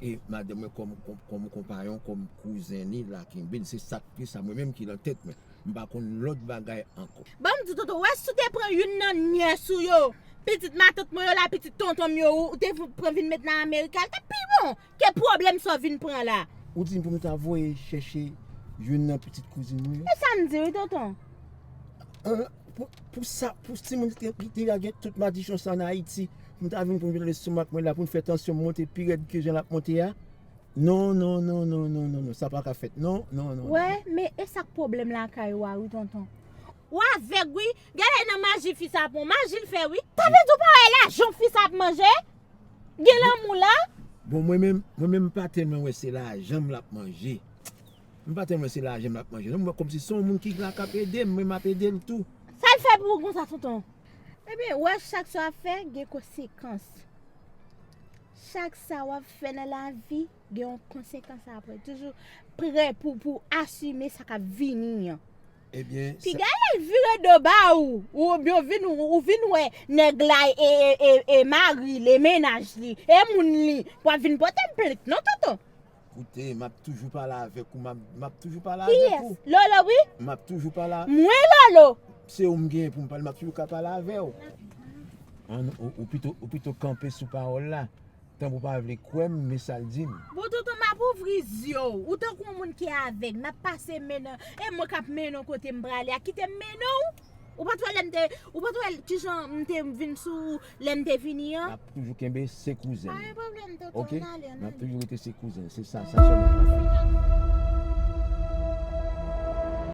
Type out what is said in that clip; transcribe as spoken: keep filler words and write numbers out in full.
e madanm mwen kòm, kòm, kòm konpayon, kòm kouzen li, la kenbe l. Se sa k, se sa mwen menm ki nan tèt mwen. M pa konn lòt bagay ankò. Ban m di tonton, wè si w te pran youn nan nyès ou yo, pitit matant mwen yo la, pitit tonton m yo, ou te pran vin met nan Amerik la, l t ap pi bon ke pwoblèm sa w vin pran la. Ou di m pou m ta voye chèche youn nan pitit kouzin mwen yo? E sa m di wi tonton. An, pou, pou sa, pou timoun ki te, ki te gen tout madichon sa an Ayiti, pou m ta vin pou m vin lestomak mwen la, pou m fè tansyon m monte pi rèd ke jan l ap monte a? Non, non, non, non, non, non, non, sa pa ka fèt. Non, non, non. Wè, men e sa k pwoblèm lakay ou a wi tonton. Ou avèg wi, gade nan maji fi sa pran, maji l fè wi. Sa vle di ou pa wè lajan fi sa ap manje? Gen lanmou la? Bon, mwen menm, mwen menm m pa tèlman wè se lajan m l ap manje. M pa tèlman wè se lajan m l ap manje. Non, m wè kòmsi se yon moun ki la k ap ede m, mwen m ap ede l tou. Sa l fè pou ou konsa tonton? Ebyen, wè chak sa w ap fè gen konsekans. Chak sa w ap fè nan lavi gen yon konsekans apre. Toujou prè pou, pou asime sa k ap vini an. Ebyen, Piga lè l vire do ba ou, oubyen w vin, ou vin wè nèg la e, e, e, e mari l, e mennaj li, e moun li, pou ap vin pote m plent non tonton. Koute, m ap toujou pale avèk ou, m ap, m ap toujou pale avèk Kiyès? Ou. Lolo wi? M ap toujou pale. Mwen Lolo. Se ou m genyen pou m pale, m ap toujou ka pale avè w. An, ou, ou pito, ou pito kanpe sou pawòl la. Tanpou pa vle kwè m, men sa l di m. Bon tonton, m ap ouvri zye w. Ou tankou yon moun ki avèg, m ap pase men nan, e mwen k ap mennen w kote m prale a, kite m mennen w. Ou pa t wè lè m te, ou pa t wè kijan m te vin sou ou lè m te vini an? M ap toujou kenbe se kouzen. Pa gen pwoblèm tonton, Oke? N ale, n M ap ale. Toujou rete se kouzen. Se sa, sa sèlman m ap fè.